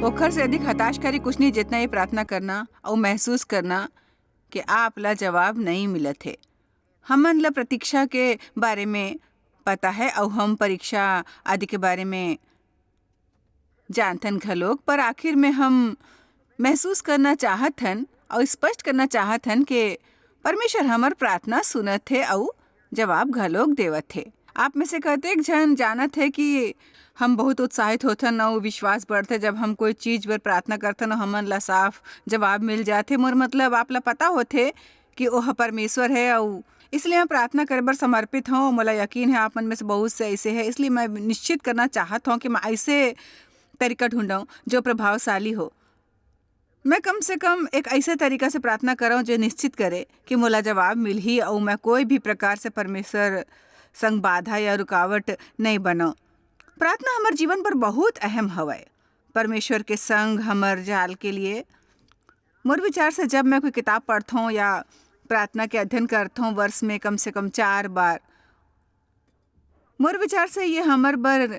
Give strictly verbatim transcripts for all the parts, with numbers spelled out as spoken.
ओखर से अधिक हताशकारी कुछ नहीं, जितना ये प्रार्थना करना अउ महसूस करना कि आप ला जवाब नहीं मिलत हे। हमन ला प्रतीक्षा के बारे में पता है अउ हम परीक्षा आदि के बारे में जानथन घलोक, पर आखिर में हम महसूस करना चाहत हन अउ स्पष्ट करना चाहत हन कि परमेश्वर हमर प्रार्थना सुनत हे अउ जवाब घलोक देवत हे। आप में से कतेक झन जानत हे कि हम बहुत उत्साहित होथन अउ विश्वास बढ़थे, जब हम कोई चीज बर प्रार्थना करथन अउ हमन ला साफ जवाब मिल जाथे। मोर मतलब, आप ला पता होथे कि ओह परमेश्वर हे, अउ इसलिए मैं प्रार्थना करे बर समर्पित हूँ। मोला यकीन है, आप मन में से बहुत से ऐसे हैं, इसलिए मैं निश्चित करना चाहत हूँ कि मैं ऐसे तरीका ढूंढूं जो प्रभावशाली हो। मैं कम से कम एक ऐसे तरीका से प्रार्थना करूं जो निश्चित करे कि मोला जवाब मिलही अउ मैं कोई भी प्रकार से परमेश्वर संग बाधा या रुकावट नहीं बनूं। प्रार्थना हमर जीवन पर बहुत अहम हवय। परमेश्वर के संग हमर जाल के लिए, मोर विचार से, जब मैं कोई किताब पढ़थों या प्रार्थना के अध्ययन करथों वर्ष में कम से कम चार बार, मोर विचार से ये हमर बर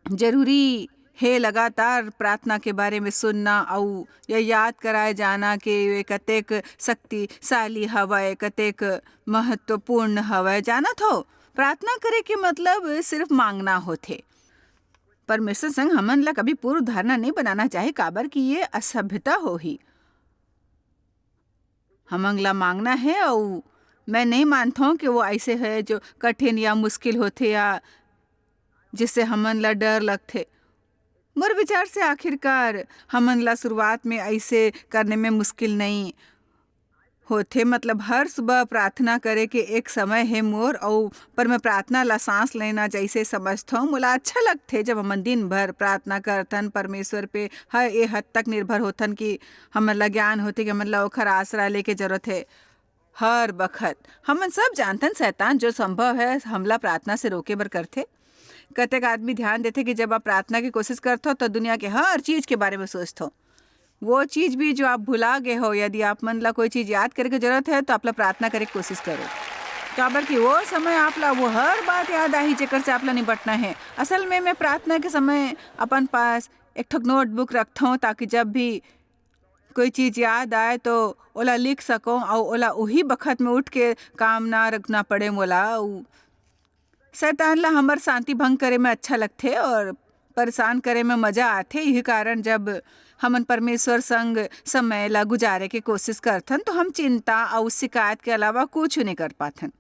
जरूरी हे लगातार प्रार्थना के बारे में सुनना अउ ये याद कराए जाना कि ये कतेक शक्तिशाली हवय, कतेक महत्वपूर्ण हवय। जानत हो, प्रार्थना करे के मतलब सिर्फ मांगना होथे। परमेश्वर संग हमन ला कभी पूर्व धारणा नहीं बनाना चाही, काबर कि ये असभ्यता होही। हमन ला मांगना है, अउ मैं नहीं मानथों कि वो ऐसे है जो कठिन या मुश्किल होथे या जिससे हमन ला डर लगथे। मोर विचार से आखिरकार हमन ला शुरुआत में ऐसे करने में मुश्किल नहीं होथे। मतलब, हर सुबह प्रार्थना करे के एक समय है मोर, अउ पर मैं प्रार्थना ला सांस लेना जैसे समझथों। मोला अच्छा लगथे, जब हमन दिन भर प्रार्थना करथन परमेश्वर पे, हर ए हद तक निर्भर होथन कि हमन ला ज्ञान होथे कि हमन ला ओखर आसरा लेके जरूरत है। हर बखत हमन सब जानथन, शैतान जो संभव है हमला प्रार्थना से रोके बर करथे। कतेक आदमी ध्यान देथे कि जब आप प्रार्थना की कोशिश करथो, तो दुनिया के हर चीज के बारे में सोचथो। वो चीज भी जो आप भुला गए हो, यदि आप मन ला कोई चीज याद करे के जरूरत है, तो आप ला प्रार्थना करे के कोशिश करो, काबर कि वो समय आप ला वो हर बात याद आही, जेकर से आप ला निपटना है। असल में मैं प्रार्थना के समय अपन पास एक ठोक नोटबुक रखथों, ताकि जब भी कोई चीज याद आए, तो ओला लिख सकों, अउ ओला उही बखत में उठ के काम ना रखना पड़े मोला। अउ शैतान ला हमर शांति भंग करे में अच्छा लगथे और परेशान करे में मजा आथे। यही कारण, जब हमन परमेश्वर संग समय ला गुजारे के कोशिश करथन, तो हम चिंता अउ शिकायत के अलावा कुछ नहीं कर पाथन।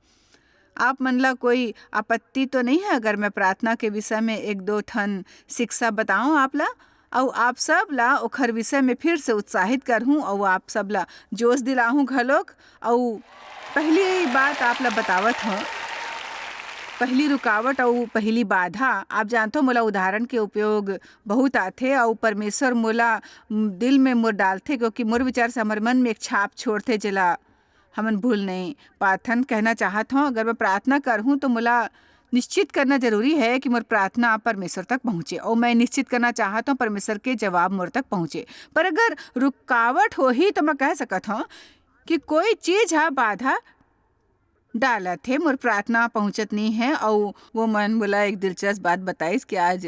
आप मन ला कोई आपत्ति तो नहीं है अगर मैं प्रार्थना के विषय में एक दो ठन शिक्षा बताऊं आप ला, अउ आप सब ला ओखर विषय में फिर से उत्साहित करहूं, अउ आप सब ला जोश दिलाहूं घलोक। अउ पहली बात आप ला बतावत हूं, पहली रुकावट अउ पहली बाधा। आप जानथो, मोला उदाहरण के उपयोग बहुत आथे, अउ परमेश्वर मोला, म, दिल में मोर डालथे, क्योंकि मोर विचार से हमर मन में एक छाप छोड़थे, जेला हमन भूल नहीं पाथन। कहना चाहत हूं, अगर मैं प्रार्थना करहूं, तो मोला निश्चित करना जरूरी है कि मोर प्रार्थना परमेश्वर तक पहुंचे, और मैं निश्चित करना चाहत हूं परमेश्वर के जवाब मोर तक पहुंचे। पर अगर रुकावट होही, तो मैं कह सकत हूं कि कोई चीज हा बाधा डालत हे, मोर प्रार्थना पहुंचत नहीं है। और वो मन मोला एक दिलचस्प बात बताइस कि आज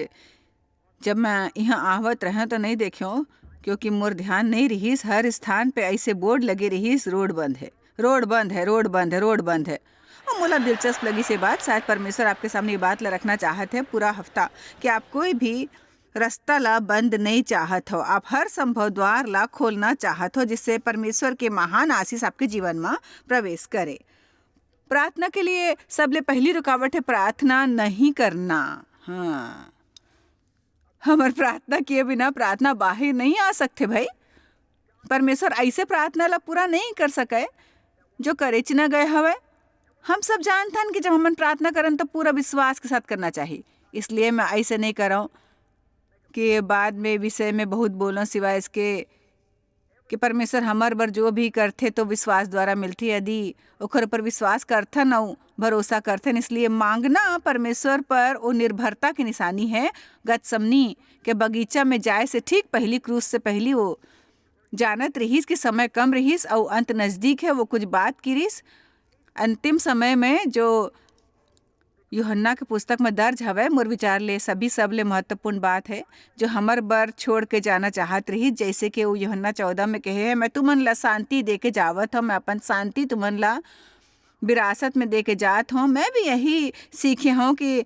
जब मैं यहाँ आवत रहें तो नहीं देखें, क्योंकि मोर ध्यान नहीं रहीस। हर स्थान पे ऐसे बोर्ड लगे रहीस, "रोड बंद है, रोड बंद है, रोड बंद है, रोड बंद है।" और मोला दिलचस्प लगी से बात, शायद परमेश्वर आपके सामने ये बात ला रखना चाहत है पूरा हफ्ता, कि आप कोई भी रास्ता ला बंद नहीं चाहत हो, आप हर संभव द्वार ला खोलना चाहत हो, जिससे परमेश्वर के महान आशीष आपके जीवन में प्रवेश करे। प्रार्थना के लिए सबले पहली रुकावट है प्रार्थना नहीं करना। हाँ, हमर प्रार्थना किए बिना प्रार्थना बाहिर नहीं आ सकथे भाई। परमेश्वर ऐसे प्रार्थना ला पूरा नहीं कर सके जो करे च न गए हवय। हम सब जानथन कि जब हमन प्रार्थना करन, तो पूरा विश्वास के साथ करना चाहिए। इसलिए मैं ऐसे नहीं करौं कि बाद में विषय में बहुत बोलौं, सिवाय इसके कि परमेश्वर हमर बर जो भी करथे, तो विश्वास द्वारा मिलथे। यदि ओकर ऊपर विश्वास करथन अउ भरोसा करथन, इसलिए मांगना परमेश्वर पर वो निर्भरता की निशानी है। गतसमनी के बगीचा में जाए से ठीक पहली, क्रूस से पहली, वो जानत रहीस कि समय कम रहीस अउ अंत नजदीक है। वो कुछ बात किरिस, अंतिम समय में जो यूहन्ना के पुस्तक में दर्ज हवय, मोर विचार ले सभी सबले महत्वपूर्ण बात है, जो हमर बर छोड़ के जाना चाहत रहिस, जैसे कि वो यूहन्ना चौदह में कहे है, "मैं तुमन ला शांति दे के जावत हूँ, मैं अपन शांति तुमन ला विरासत में दे के जात हूँ।" मैं भी यही सीखे हूँ कि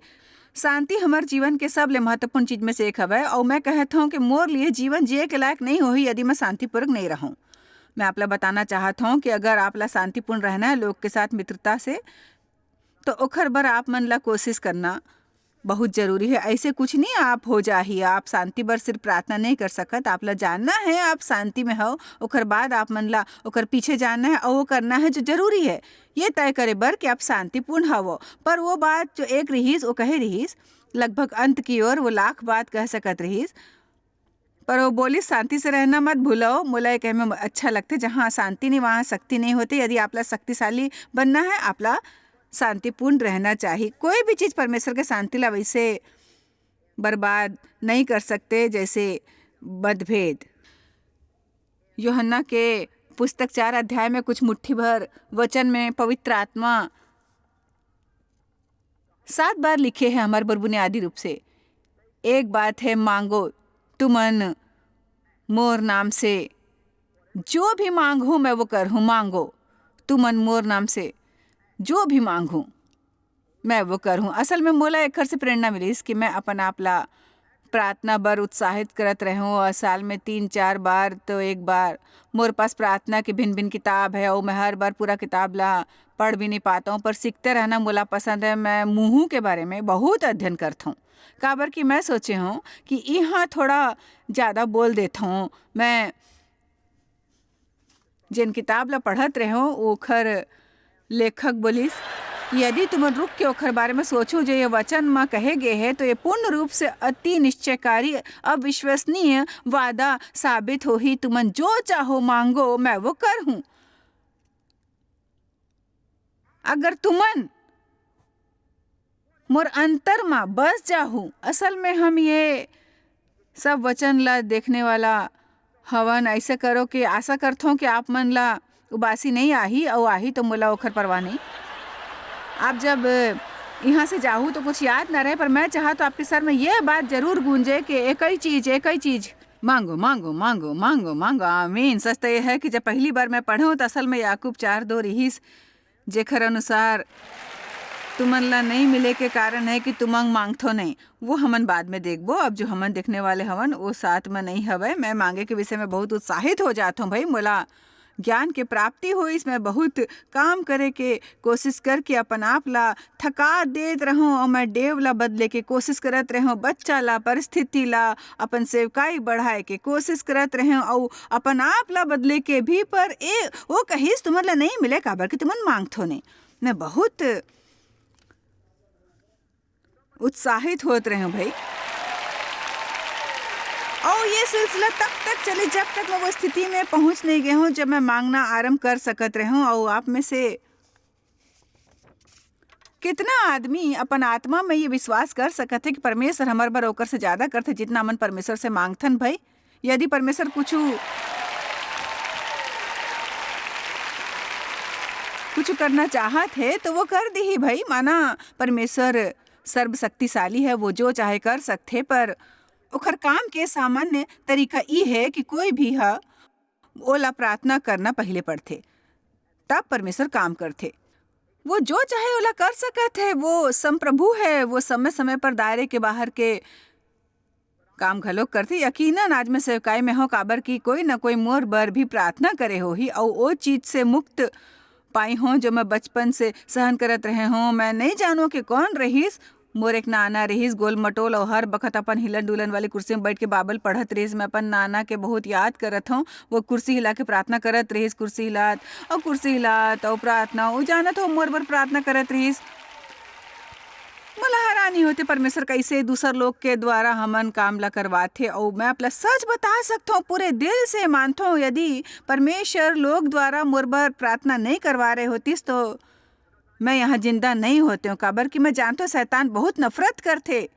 शांति हमर जीवन के सबले महत्वपूर्ण चीज में से एक हवय, और मैं कहत हूँ कि मोर लिए जीवन जिए के लायक नहीं होही, यदि मैं शांतिपूर्वक नहीं रहूँ। मैं आप ला बताना चाहत हूँ कि अगर आप ला शांतिपूर्ण रहना है लोग के साथ मित्रता से, तो ओखर बर आप मन ला कोशिश करना बहुत जरूरी है। ऐसे कुछ नहीं आप हो जाही, आप शांति बर सिर्फ प्रार्थना नहीं कर सकत, आप ला जानना है आप शांति में हो, ओकर बाद आप मन ला ओकर पीछे जानना है और वो करना है जो जरूरी है, ये तय करे बर कि आप शांतिपूर्ण हवो। पर वो बात जो एक रहीस, वो कहे रहीस, लगभग अंत की ओर वो लाख बात कह सकत रहीस, पर वो बोली, "शांति से रहना मत भूलो।" मोला ये कहे में अच्छा लगथे, जहाँ शांति नहीं, वहाँ शक्ति नहीं होती। यदि आप ला शक्तिशाली बनना है, आप ला शांतिपूर्ण रहना चाहिए। कोई भी चीज परमेश्वर के शांति ला वैसे बर्बाद नहीं कर सकते, जैसे मतभेद। यूहन्ना के पुस्तक चार अध्याय में कुछ मुट्ठी भर वचन में पवित्र आत्मा सात बार लिखे हैं हमारे बर बुनियादी रूप से। एक बात है, मांगो तुमन मोर नाम से, जो भी मांगहूँ मैं वो करहूँ। मांगो तुमन मोर नाम से, जो भी मांगहूँ मैं वो करहूँ। असल में मोला एखर से प्रेरणा मिलिस कि मैं अपन आप ला प्रार्थना बर उत्साहित करत रहूँ और साल में तीन चार बार तो एक बार। मोर पास प्रार्थना के भिन्न-भिन्न किताब है और मैं हर बार पूरा किताब ला पढ़ भी नहीं पाता हूँ, पर सीखते रहना मोला पसंद है। मैं मुँहू के बारे में बहुत अध्ययन करत हूँ, काबर कि मैं सोचे हूँ कि इहाँ थोड़ा ज्यादा बोल देत हूँ। मैं जेन किताब ला पढ़त रहेंव, ओखर लेखक बोलिस, "यदि तुमन रुक के ओखर बारे में सोचो, जो ये वचन म कहे गे हे, तो ये पूर्ण रूप से अति निश्चयकारी, अविश्वसनीय वादा साबित होही। तुमन जो चाहो मांगो, मैं वो करहूँ।" अगर तुमन मोर अंतर म बस जाहू। असल में हम ये सब वचन ला देखने वाला हवन। ऐसे करो कि आशा करथों कि आप मन ला उबासी नहीं आही, अउ आही तो मोला ओखर परवाह नहीं। आप जब यहाँ से जाहू तो कुछ याद ना रहे, पर मैं चाहा तो आपके सर में ये बात जरूर गूंजे कि एक ही चीज, एक ही चीज, मांगो, मांगो, मांगो, मांगो, मांगो, आमीन। सच तो ये है कि जब पहली बार मैं पढ़ूं तो असल में याकूब चार दो रिहिस, जेखर अनुसार तुमन ला नहीं मिले के कारण है कि तुमन मांगथो नहीं, वो हमन बाद में देखबो। अब जो हमन देखने वाले हवन, वो साथ में नहीं हवय। मैं मांगे के विषय में बहुत उत्साहित हो जात हूँ भाई, मोला ज्ञान के प्राप्ति होइस। मैं बहुत काम करे के कोशिश करके अपन आप ला थका देत रहूं और मैं डेव ला बदले के कोशिश करत रहूं, बच्चा ला, परिस्थिति ला, अपन सेवकाई बढ़ाए के कोशिश करत रहूं और अपन आप ला बदले के भी। पर ए, वो कहिस, "तुमन ला नहीं मिले, काबर कि तुमन मांगथो नहीं।" मैं बहुत उत्साहित होत रहूं भाई। और ये सिलसिला तब तक चले, जब तक मैं वो स्थिति में पहुंच नहीं गए हूं, जब मैं मांगना आरंभ कर सकत रहूं। और आप में से कितना आदमी अपन आत्मा में ये विश्वास कर सकत है कि परमेश्वर हमर बर ओकर से ज्यादा करथे, जितना हमन परमेश्वर से मांगथन भाई? यदि परमेश्वर कुछु, कुछु करना चाहत है, तो वो कर दिही भाई। माना, परमेश्वर सर्वशक्तिशाली है, वो जो चाहे कर सकथे, पर ओखर काम के सामान्य तरीका ई है कि कोई भी ह ओला प्रार्थना करना पहिले पड़थे, तब परमेश्वर काम करथे। वो जो चाहे ओला कर सकत है, वो संप्रभु है, वो समय-समय पर दायरे के बाहर के काम घलो करथे। यकीनन आज मैं सेवकाई में हूँ, काबर कि कोई न कोई मोर बर भी प्रार्थना करे होही, अउ ओ चीज से मुक्त पाई हूँ, जो मैं बचपन से सहन करत रहे हूँ। मैं नहीं जानूँ कि कौन रहीस, मोर एक नाना रहीस, गोल मटोल, अउ हर बखत अपन हिलन डुलन वाली कुर्सी में बैठ के बाइबल पढ़त रहीस। मैं अपन नाना के बहुत याद करत हूँ। वो कुर्सी हिला के प्रार्थना करत रहीस, कुर्सी हिलात, अउ कुर्सी हिलात, अउ प्रार्थना, वो जानत हो, मोर बर प्रार्थना करत रहीस। मोला हैरानी होथे, परमेश्वर कैसे दूसर लोग के द्वारा हमन काम ला करवाथे। अउ मैं अपना सच बता सकथों, पूरे दिल से मानथों, यदि परमेश्वर लोग द्वारा मोर बर प्रार्थना नहीं करवा रहे होतिस, तो मैं यहाँ जिंदा नहीं होते हूँ, काबर कि मैं जानथों, शैतान बहुत नफरत करथे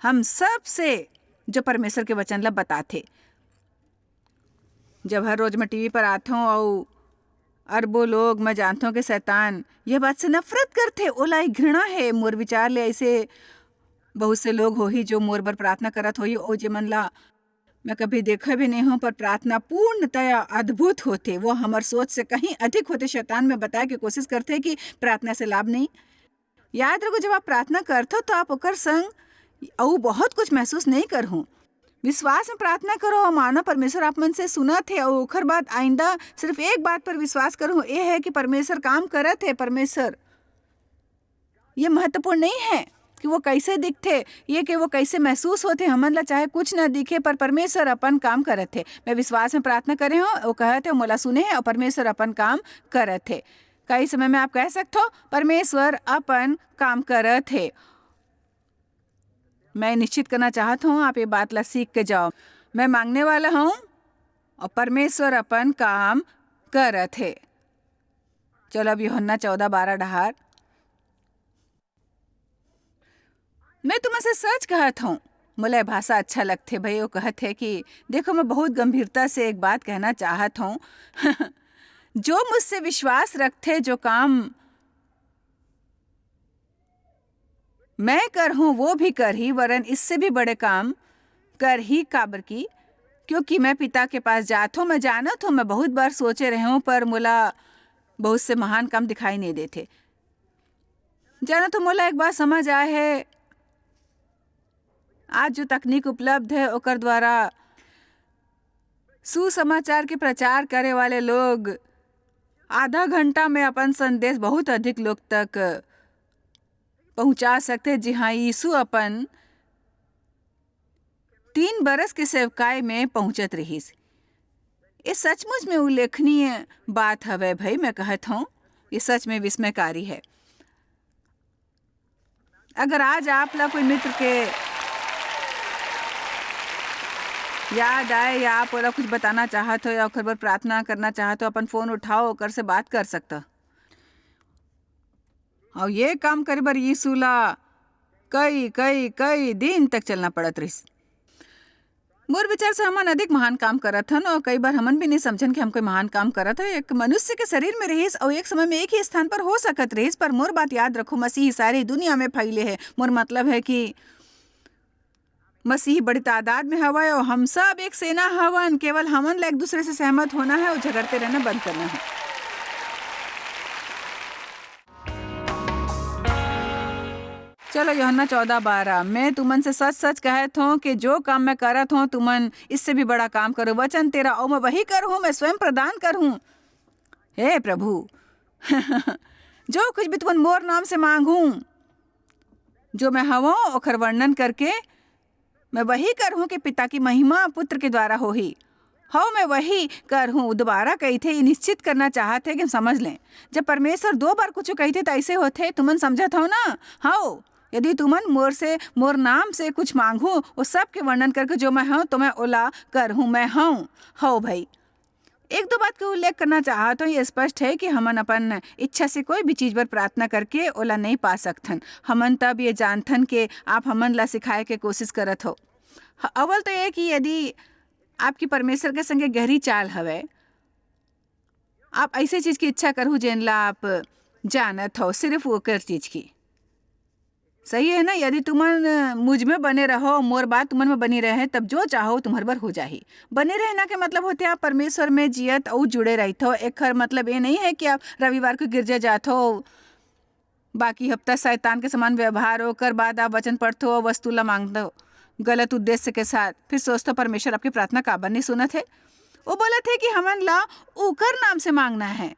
हम सब से, जो परमेश्वर के वचन ला बताथे। जब हर रोज मैं टीवी पर आथों अउ अरबों लोग, मैं जानथों कि शैतान ये बात से नफरत करथे, ओला एक घृणा हे। मोर विचार ले ऐसे बहुत से लोग होही जो मोर बर प्रार्थना करत होही, ओ जे मन ला मैं कभी देखे भी नहीं हूँ, पर प्रार्थना पूर्णतया अद्भुत होथे, वो हमर सोच से कहीं अधिक होथे। शैतान में बताए के कोशिश करथे कि प्रार्थना से लाभ नहीं। याद रखो, जब आप प्रार्थना करथो तो आप ओकर संग अउ बहुत कुछ महसूस नहीं करहु। विश्वास में प्रार्थना करो और मानो परमेश्वर आप मन से सुनत हे, और ओकर बाद आइंदा सिर्फ एक बात पर विश्वास करो, ये है कि परमेश्वर काम करत हे। परमेश्वर, ये महत्वपूर्ण नहीं है कि वो कैसे दिखथे, ये कि वो कैसे महसूस होथे। हमन ला चाहे कुछ ना दिखे, पर परमेश्वर अपन काम करत हे। मैं विश्वास में प्रार्थना करे हूँ, वो कहत हे, मोला सुने हे और परमेश्वर अपन काम करत हे। कई समय में आप कह सकथो, परमेश्वर अपन काम करत हे। मैं निश्चित करना चाहत हूँ, आप ये बात ला सीख के जाओ। मैं मांगने वाला हूँ और परमेश्वर अपन काम करत हे। चलो, अब यूहन्ना चौदह बारह डहार। मैं तुमन से सच कहत हूँ, मोला ये भाषा अच्छा लगथे भाई। वो कहत हे कि देखो, मैं बहुत गंभीरता से एक बात कहना चाहत हूँ। जो मुझसे विश्वास रखथे, जो काम मैं करहूँ, वो भी करही, वरन इससे भी बड़े काम करही। काबर कि, क्योंकि मैं पिता के पास जात हूँ। मैं जानत हूँ, मैं बहुत बार सोचे रहे हूँ, पर मोला बहुत से महान काम दिखाई नहीं देथे। जानत हूँ, मोला एक बात समझ आए हे, आज जो तकनीक उपलब्ध हे, ओकर द्वारा सुसमाचार के प्रचार करे वाले लोग आधा घंटा में अपन संदेश बहुत अधिक लोग तक पहुंचा सकथे। जी हाँ, यीशु अपन तीन बरस के सेवकाई में पहुंचत रहिस। ये सचमुच में उल्लेखनीय बात हवे भाई, मैं कहत हूँ, ये सच में विस्मयकारी है। अगर आज आप ला कोई मित्र के याद आए या आप ओला कुछ बताना चाहत हो या ओकर बर प्रार्थना करना चाहत हो, अपन फोन उठाओ, ओकर से बात कर सकता। और ये काम करे बर यीशु ला कई, कई, कई दिन तक चलना पड़त रहिस। मोर विचार से हमन अधिक महान काम करत हन और कई बार हमन भी नहीं समझन कि हम कोई महान काम करत हन। एक मनुष्य के शरीर में रहिस और एक समय में एक ही स्थान पर हो सकत रहिस, पर मोर बात याद रखो, मसीही सारी दुनिया में फैले हे। मोर मतलब है कि मसीही बड़ी तादाद में हवय और हम सब एक सेना हवन। केवल हमन ला एक दूसरे से सहमत होना है और झगड़ते रहना बंद करना है। चलो, यूहन्ना चौदह बारह, मैं तुमन से सच-सच कहत हूँ कि जो काम मैं करत हूँ, तुमन इससे भी बड़ा काम करो। वचन तेरा, "और मैं वही करूँ, मैं स्वयं प्रदान करूँ।" हे प्रभु, जो कुछ भी तुमन मोर नाम से मांगू, जो मैं हवों, ओकर वर्णन करके मैं वही करहूँ कि पिता की महिमा पुत्र के द्वारा होही। हव, मैं वही करहूँ। दोबारा कहिथे, ये निश्चित करना चाहत हे कि हम समझ लें। जब परमेश्वर दो बार कुछ कहिथे, त ऐसे होथे, तुमन समझत हव ना? हव, यदि तुमन मोर से, मोर नाम से कुछ मांगहू, वो सब के वर्णन करके जो मैं हूँ, तो मैं ओला करहूँ। मैं हूँ, हव भाई। एक दो बात के उल्लेख करना चाहत हूँ। ये स्पष्ट है कि हमन अपन इच्छा से कोई भी चीज बर प्रार्थना करके ओला नहीं पा सकथन। हमन तब ये जानथन कि आप हमन ला सिखाए के कोशिश करत हो। ह-, अव्वल तो ये कि यदि आपकी परमेश्वर के संगे गहरी चाल हवे, आप ऐसे चीज की इच्छा करहु जेन ला आप जानत हो, सिर्फ ओकर चीज की। सही है ना? यदि तुमन मुझ में बने रहो, मोर बात तुमन में बनी रहे, तब जो चाहो तुम्हर बर हो जाही। बने रहना के मतलब होथे आप परमेश्वर में जियत अउ जुड़े रहिथो। एखर मतलब ये नहीं है कि आप रविवार को गिरजा जाथो, बाकी हफ्ता शैतान के समान व्यवहार, ओकर बाद आप वचन पढ़थो, वस्तु ला मांगथो गलत उद्देश्य के साथ, फिर सोचथो परमेश्वर आपकी प्रार्थना काबर नहीं सुनत है। वो बोलत है कि हमन ला ओकर नाम से मांगना है,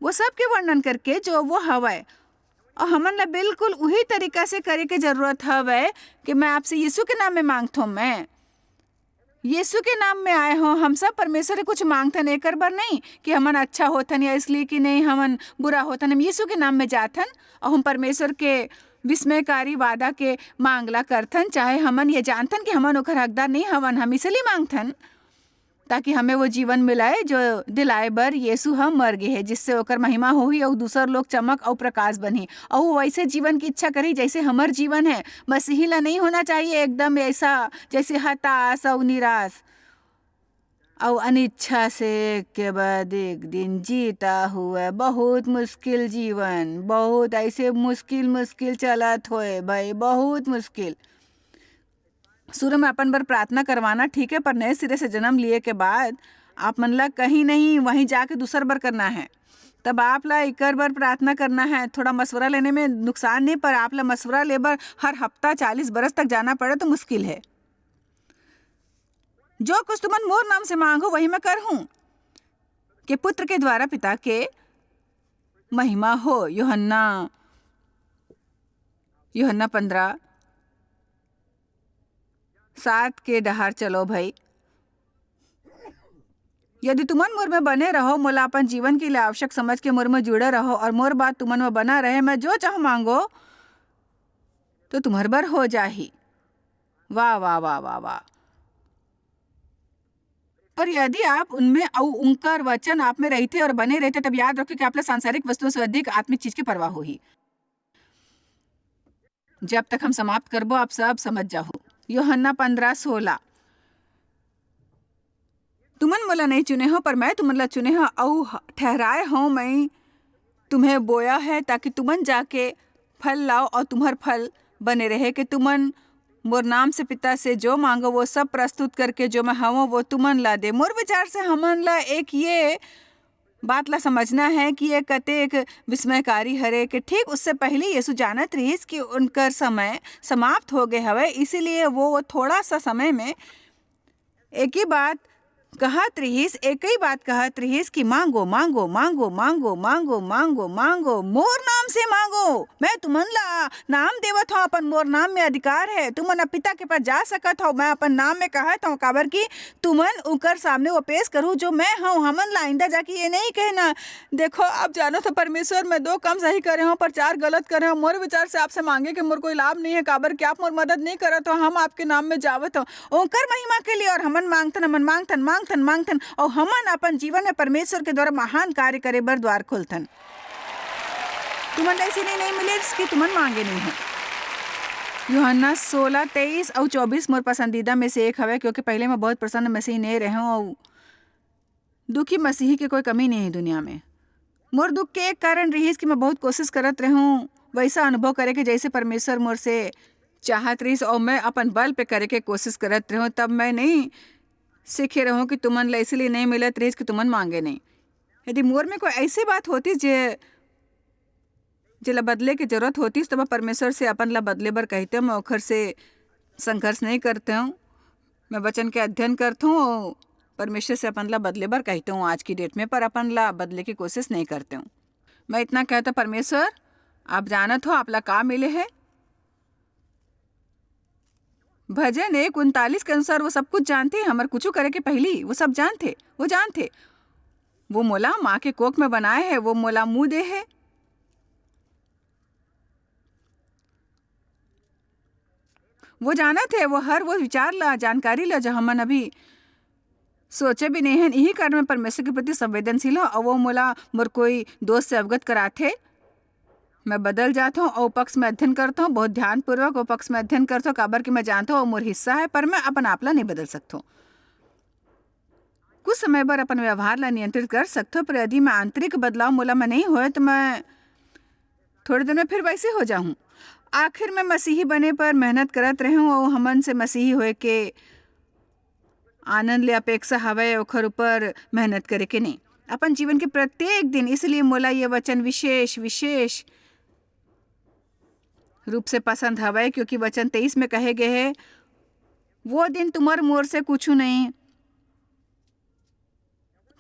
वो सब के वर्णन करके जो वो हवय, और हमन ला बिल्कुल उही तरीका से करे के जरूरत हवय कि मैं आपसे यीशु के नाम में मांगथों, मैं यीशु के नाम में आए हों। हम सब परमेश्वर से कुछ मांगथन एकर बर नहीं कि हमन अच्छा होथन या इसलिए कि नहीं हमन बुरा होथन। हम यीशु के नाम में जाथन और हम परमेश्वर के विस्मयकारी वादा के मांग ला करथन, चाहे हमन ये जानथन कि हमन ओकर हकदार नहीं हवन, हम इसलिए मांगथन ताकि हमें वो जीवन मिलाए जो दिलाए बर यीशु ह मर गे हे, जिससे ओकर महिमा होही अउ दूसर लोग चमक अउ प्रकाश बनही। अउ वो वैसे जीवन की इच्छा करही जैसे हमर जीवन है। मसीही ला नहीं होना चाहिए एकदम ऐसा जैसे हताश अउ निराश। अउ अनिच्छा से एक के बाद एक दिन जीता हुआ, बहुत मुश्किल जीवन, बहुत ऐसे मुश्किल, मुश्किल चलत होए भाई, बहुत मुश्किल। शुरू में अपन बर प्रार्थना करवाना ठीक है, पर नए सिरे से जन्म लिए के बाद आप मन ला कहीं नहीं, वहीं जाके दूसर बर करना है। तब आप ला एकर बर प्रार्थना करना है। थोड़ा मशवरा लेने में नुकसान नहीं, पर आप ला मशवरा ले बर हर हफ्ता चालीस बरस तक जाना पड़े तो मुश्किल है। जो कुछ तुमन मोर नाम से मांगो, वही मैं करहूं, के पुत्र के द्वारा पिता के महिमा हो। यूहन्ना, यूहन्ना पन्द्रह, सात के डहार चलो भाई। यदि तुमन मोर में बने रहो, मोला अपन जीवन के लिए आवश्यक समझ के मोर में जुड़े रहो और मोर बात तुमन में बना रहे, मैं जो चाहूं मांगो, तो तुम्हर बर हो जाही। वाह, वाह, वाह, वाह, वाह। पर यदि आप उनमें अउ उनकर वचन आप में रहिथे और बने रहिथे, तब याद रखो कि आप ला सांसारिक वस्तुओं से अधिक आत्मिक चीज के परवाह होही। जब तक हम समाप्त करबो, आप सब समझ जाहू। यूहन्ना पन्द्रह सोलह, तुमन मोला नहीं चुने हो, पर मैं तुमन ला चुने हो, अउ ह-, ठहराए हो मैं तुम्हें बोया है, ताकि तुमन जाके फल लाओ और तुम्हर फल बने रहे, कि तुमन मोर नाम से पिता से जो मांगो, वो सब प्रस्तुत करके जो मैं हवं, वो तुमन ला दे। मोर विचार से हमन ला एक ये बात ला समझना है कि ये कतेक विस्मयकारी हरे, कि ठीक उससे पहले यीशु जानत रहिस कि उनकर समय समाप्त हो गए हवे, इसीलिए वो, वो थोड़ा सा समय में एक ही बात कहत रहिस, एक ही बात कहत रहिस कि मांगो, मांगो, मांगो, मांगो, मांगो, मांगो, मांगो, मोर नाम से मांगो। मैं तुमन ला नाम देवत हूँ, अपन मोर नाम में अधिकार है। तुमन अब पिता के पास जा सकत हो, मैं अपन नाम में कहत हूँ, काबर कि तुमन उनकर सामने वो पेश करू जो मैं हूँ। हमन ला आइंदा जाके ये नहीं कहना, देखो, आप जानो तो परमेश्वर, मैं दो काम सही करे हूँ, पर चार गलत करे हूँ। मोर विचार से आपसे मांगे के मोर कोई लाभ नहीं है, काबर कि आप मोर मदद नहीं करत हो। हम आपके नाम में जावत हो, ओकर महिमा के लिए, और हमन मांगथन, हमन मांगथन, मांगथन, मांगथन, और हमन अपन जीवन में परमेश्वर के द्वारा महान कार्य करे बर द्वार खोलथन। तुमन ला इसीलिए नहीं मिले, जिसकी तुमन मांगे नहीं हो। यूहन्ना सोलह तेईस और चौबीस मोर पसंदीदा में से एक हवे, क्योंकि पहले मैं बहुत प्रसन्न मसीह नहीं रहे हूँ और दुखी मसीही के कोई कमी नहीं है दुनिया में। मोर दुख के एक कारण रहिस कि मैं बहुत कोशिश करत रहूं वैसा अनुभव करे के, जैसे परमेश्वर मोर से चाहत रहिस, और मैं अपन बल पे करे के कोशिश करत रहूं। तब मैं नहीं सीखे रहूं कि तुमन ला इसलिए नहीं मिलत रहिस कि तुमन मांगे नहीं। यदि मोर में कोई ऐसी बात होती जे, जेला बदले के जरूरत होती, तो मैं परमेश्वर से अपन ला बदले बर कहते हूँ। मैं ओखर से संघर्ष नहीं करते हूँ। मैं वचन के अध्ययन करता हूँ, परमेश्वर से अपन ला बदले बर कहते हूँ आज की डेट में, पर अपन ला बदले की कोशिश नहीं करते हूँ। मैं इतना कहता, परमेश्वर, आप जानत हो आप ला का मिले है? भजन एक उनतालीस के अनुसार वो सब कुछ जानते हैं, हमर कुछ करे के पहली वो सब जानते, वो जानते। वो मोला माँ के कोख में बनाए है, वो मोला मुंह दे है। वो जानत है, वो हर वो विचार ला, जानकारी ला, जो हमन अभी सोचे भी नहीं हन। यही कारण मैं परमेश्वर के प्रति संवेदनशील हूँ, और वो मोला मोर कोई दोष से अवगत कराथे। मैं बदल जात हूँ और पक्ष में अध्ययन करता हूँ, बहुत ध्यानपूर्वक वो पक्ष में अध्ययन करता हूँ, काबर कि मैं जानता हूँ वो मोर हिस्सा है, पर मैं अपन आप ला नहीं बदल सकता हूँ। कुछ समय बर अपन व्यवहार ला नियंत्रित कर सकथो, पर यदि मैं आंतरिक बदलाव मोला में नहीं होए, तो मैं थोड़े दिन में फिर वैसे हो जाहूँ। आखिर मैं मसीही बने पर मेहनत करत रहूँ और हमन से मसीही होए के आनंद ले अपेक्षा हवय, ओखर ऊपर मेहनत करे के नहीं। अपन जीवन के प्रत्येक दिन, इसलिए मोला ये वचन विशेष, विशेष रूप से पसंद हवय, क्योंकि वचन तेईस में कहे गए है, "वो दिन तुम्हर मोर से कुछु नहीं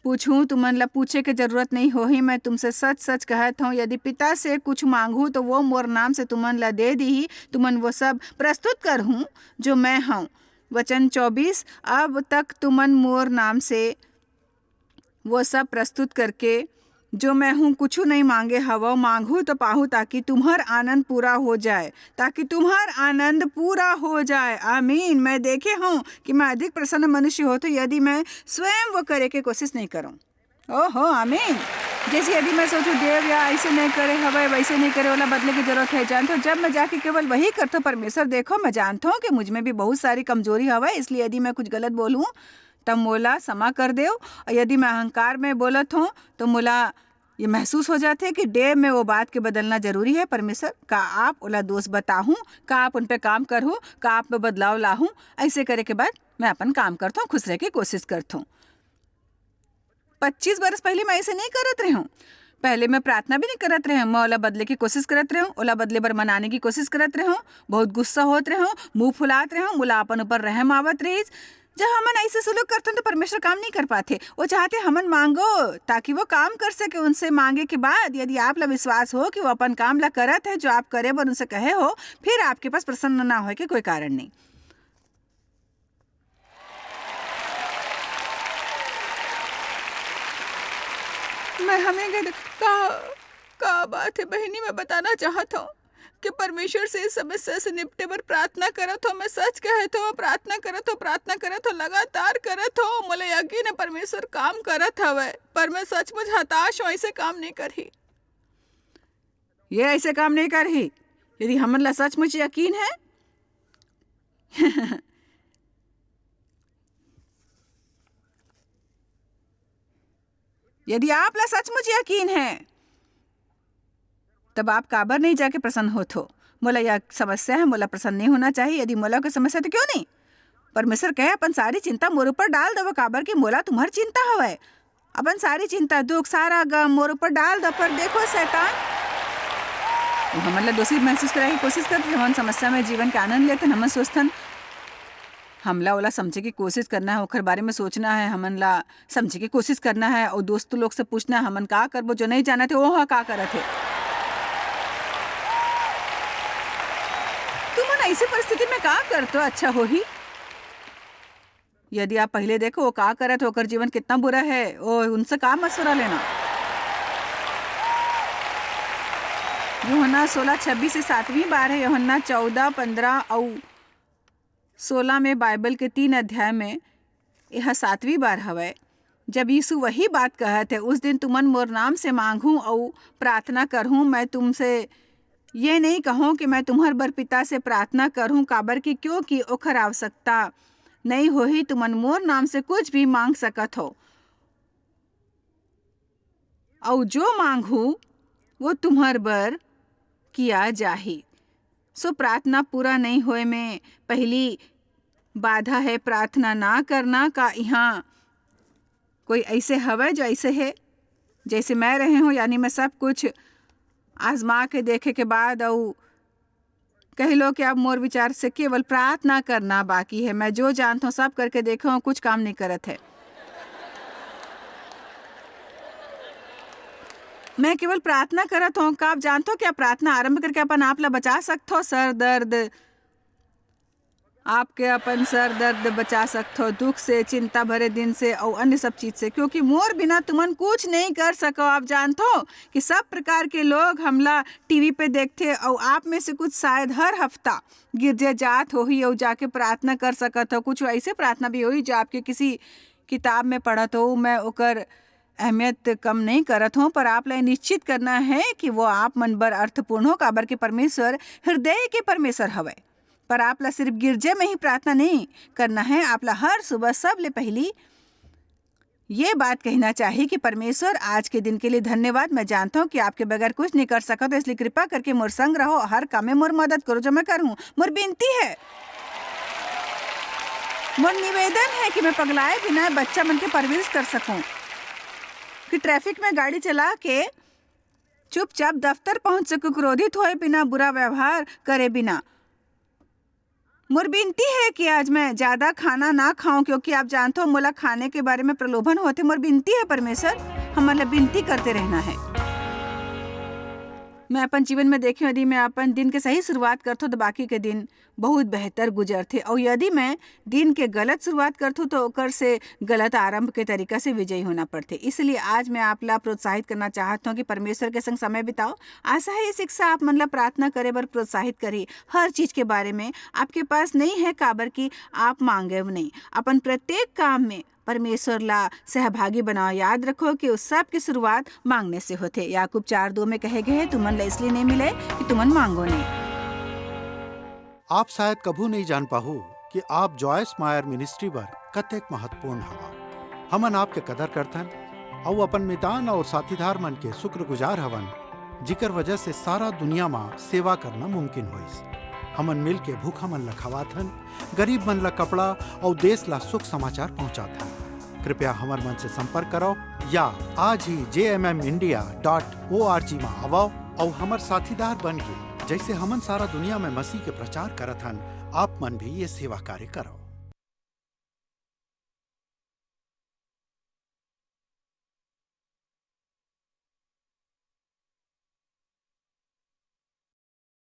पूछूं, तुमन ला पूछे के जरूरत नहीं होही। मैं तुमसे सच-सच कहत हूँ, यदि पिता से कुछ मांगहूं, तो वो मोर नाम से तुमन ला दे दीही। तुमन वो सब प्रस्तुत करहूं, जो मैं हूँ।" वचन चौबीस, "अब तक तुमन मोर नाम से वो सब प्रस्तुत करके, जो मैं हूँ, कुछु नहीं मांगे हवव, मांगहूं तो पाहूं, ताकि तुम्हर आनंद पूरा हो जाए, ताकि तुम्हर आनंद पूरा हो जाए।" आमीन। मैं देखे हूँ कि मैं अधिक प्रसन्न मनुष्य होथों, यदि मैं स्वयं वो करे के कोशिश नहीं करूँ। ओहो, आमीन। जैसे यदि मैं सोचूं, "देव या ऐसे नहीं करे हवय, वैसे नहीं करे वाला बदले की जरूरत है," जानते हो, जब मैं जाके केवल वही करता हूँ, "परमेश्वर, देखो, मैं जानता हूँ कि मुझ में भी बहुत सारी कमजोरी हवय, इसलिए यदि मैं कुछ गलत बोलूँ, त मोला क्षमा कर देव। अउ यदि मैं अहंकार में बोलत हों, तो मोला ये महसूस हो जाथे कि डेव में वो बात के बदलना जरूरी है। परमेश्वर, का आप ओला दोष बताहूं? का आप उन पे काम करहूं? का आप में बदलाव लाहूं? ऐसे करे के बाद मैं अपन काम करथों, खुश रह के कोशिश करथों। पच्चीस बरस पहले मैं ऐसे नहीं करत रहूं। पहले मैं प्रार्थना भी नहीं करत रहूं, मैं ओला बदले की कोशिश करत रहूं, ओला बदले बर मनाने की कोशिश करत रहूं, बहुत गुस्सा होत रहूं, मुंह फुलात रहूं, मोला अपन ऊपर रहम आवत रहिस। जब हमन ऐसे सुलूक करथन, तो परमेश्वर काम नहीं कर पाथे। वो चाहथे हमन मांगो, ताकि वो काम कर सके। उनसे मांगे के बाद यदि आप ला विश्वास हो कि वो अपन काम ला करत है, जो आप करे बर उनसे कहे हो, फिर आपके पास प्रसन्न ना होए के कोई कारण नहीं। मैं हमें गद-, का, का बात है बहिनी, मैं बताना चाहत हूँ कि परमेश्वर से इस समस्या से निपटे बर प्रार्थना करत हो। मैं सच कहत हूँ, प्रार्थना करत हो, प्रार्थना करत हो, लगातार करत हो। मोला यकीन है परमेश्वर काम करत हवय, पर मैं सचमुच हताश हूँ, ऐसे काम नहीं करही। ये ऐसे काम नहीं करही। यदि हमन ला सचमुच यकीन है, यदि आप ला सचमुच यकीन है, तब आप काबर नहीं जाके प्रसन्न होत हो? मोला यह समस्या है, मोला प्रसन्न नहीं होना चाहिए। यदि मोला कोई समस्या, तो क्यों नहीं? परमेश्वर कहे, "अपन सारी चिंता मोर ऊपर डाल देवो, काबर कि मोला तुम्हर चिंता हवय।" अपन सारी चिंता, दुख, सारा गम मोर ऊपर डाल दो। पर देखो शैतान, वो हमन ला दोषी महसूस कराए के कोशिश करथे। हमन समस्या में जीवन के आनंद लेथन, हमन सोचथन, हमला ओला समझे के कोशिश करना है, ओखर बारे में सोचना है, हमन ला समझे के कोशिश करना है। और दोस्त लोग से पूछना है, हमन का करबो, जो नहीं जानत हे, ओह का करत हे। तुमन ऐसी परिस्थिति में का करतो अच्छा होही? यदि आप पहले देखो, वो का करत हे, ओकर जीवन कितना बुरा है, ओ, उनसे का मशवरा लेना? यूहन्ना सोलह छब्बीस से सातवीं बार है, यूहन्ना चौदह, पन्द्रह अउ सोलह में बाइबल के तीन अध्याय में यह सातवीं बार हवय, जब यीशु वही बात कहत है, "उस दिन तुमन मोर नाम से मांगहूं अउ प्रार्थना करहूं।" मैं तुमसे ये नहीं कहूं कि मैं तुम्हर बर पिता से प्रार्थना करहूं, काबर कि, क्योंकि ओखर आवश्यकता नहीं होही, तुमन मोर नाम से कुछ भी मांग सकत हो। अउ जो मांगहू, वो तुम्हर बर किया जाही। सो प्रार्थना पूरा नहीं होए में पहली बाधा है प्रार्थना ना करना। का इहाँ कोई ऐसे हवय जो ऐसे है, जैसे मैं रहे हूँ, यानी मैं सब कुछ आजमा के देखे के बाद अउ कह लो कि अब मोर विचार से केवल प्रार्थना करना बाकी है। मैं जो जानत हूँ, सब करके देखे हूँ, कुछ काम नहीं करत है। मैं केवल प्रार्थना करत हूँ। का आप जानत हो कि आप प्रार्थना आरंभ करके अपन आप ला बचा सकत हो? सर दर्द, आपके अपन सर दर्द बचा सकत हो, दुख से, चिंता भरे दिन से अउ अन्य सब चीज से, क्योंकि मोर बिना तुमन कुछ नहीं कर सको। आप जानत हो कि सब प्रकार के लोग हमला टीवी पे देखथे, अउ आप में से कुछ शायद हर हफ्ता गिरजे जात होही अउ जाके प्रार्थना कर सकत हो। कुछ ऐसे प्रार्थना भी होही जो आपके किसी किताब में पढ़त हो, मैं ओकर अहमियत कम नहीं करत हूँ, पर आप ला निश्चित करना है कि वो आप मन बर अर्थपूर्ण हो, काबर के परमेश्वर हृदय के परमेश्वर हवय। पर आप ला सिर्फ गिरजे में ही प्रार्थना नहीं करना है, आप ला हर सुबह सबले पहली ये बात कहना चाहिए कि परमेश्वर, आज के दिन के लिए धन्यवाद। मैं जानता हूँ कि आपके बगैर कुछ नहीं कर सकत, इसलिए कृपा करके मोर संग रहो, हर काम में मोर मदद करो जो मैं करूँ। मोर विनती है, मोर निवेदन है कि मैं पगलाए बिना बच्चा मन के परवरिश कर सकूं, कि ट्रैफिक में गाड़ी चला के चुपचाप दफ्तर पहुंच सकूं, क्रोधित होए बिना, बुरा व्यवहार करे बिना। मोर विनती है कि आज मैं ज्यादा खाना ना खाऊं, क्योंकि आप जानते हो, मोला खाने के बारे में प्रलोभन होते। मोर विनती है परमेश्वर, हमन ला विनती करते रहना है। मैं अपन जीवन में देखे हूं, यदि मैं अपन दिन के सही शुरुआत करथो, तो बाकी के दिन बहुत बेहतर गुजरथे। अउ यदि मैं दिन के गलत शुरुआत करथो, तो ओकर से गलत आरंभ के तरीका से विजयी होना पड़थे। इसलिए आज मैं आप ला प्रोत्साहित करना चाहत हूं कि परमेश्वर के संग समय बिताओ। आशा है ये शिक्षा आप मन ला प्रार्थना करे बर प्रोत्साहित करही, हर चीज के बारे में। आपके पास नहीं है, काबर कि आप मांगे नहीं। अपन प्रत्येक काम में परमेश्वर ला सहभागी बनाओ। याद रखो कि उस सब की शुरुआत मांगने से होथे। याकूब चार दो में कहे गए हे, "तुमन ला इसलिए नहीं मिले कि तुमन मांगो नहीं।" आप शायद कभू नहीं जान पाहू कि आप जॉयस मायर मिनिस्ट्री बर कतेक महत्वपूर्ण हवा। हमन आपके कदर करथन अउ अपन मितान अउ साथीदार मन के शुक्रगुजार हवन, जिकर वजह से सारा दुनिया म सेवा करना मुमकिन होइस। हमन मिल के भूखा मन ल खवाथन, गरीब मन ल कपड़ा अउ देश ल सुख समाचार पहुंचाथन। कृपया हमर मन से संपर्क करो या आज ही जे M M India dot O R G म आवव अउ हमर साथीदार बन के, जैसे हमन सारा दुनिया में मसीह के प्रचार करत हन, आप मन भी ये सेवा कार्य करो।